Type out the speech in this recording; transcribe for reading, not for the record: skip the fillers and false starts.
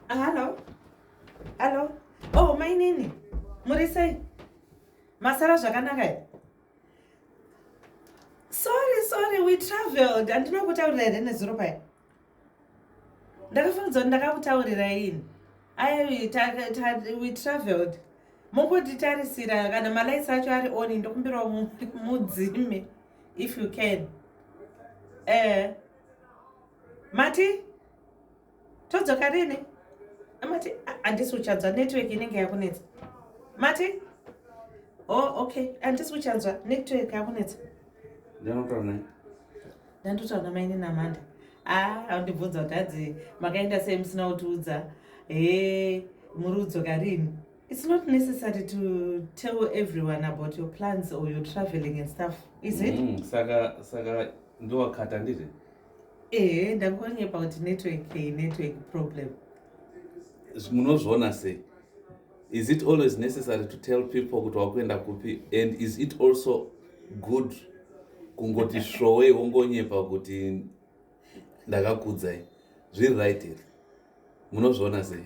Hallo, hallo. Oh, mainini, muri sei? Masara zvakanaka here? Sorry, sorry, we traveled. Handina kutaurira here nezuro paya? Ndakafungidzwa kuti ndakakutaurira ini. Ai, we traveled. Mungotitarisira kana malights acho ari on, ndokumbirawo mudzime if you can. Mati todzoka rini? Mati handisi kuchanzwa, network inenge yakunetsa. Mati? Oh, okay, handisi kuchanzwa, network yakunetsa. Ndinotaura naye. Ndandotaura namaini naManda. A, andibvunza kuti hadzi makaenda sei musina kutiudza, he, muri kudzoka rini? It's not necessary to tell everyone about your plans or your traveling and stuff, is it? Saka ndowakata ndizve. Ehe, ndangonyepa kuti network problem. Munozviona sei? Is it always necessary to tell people kuti wakuenda kupi? And is it also good kungoti svowei, wongonyepa kuti ndakakudzai? Zviri right here? Munozviona sei?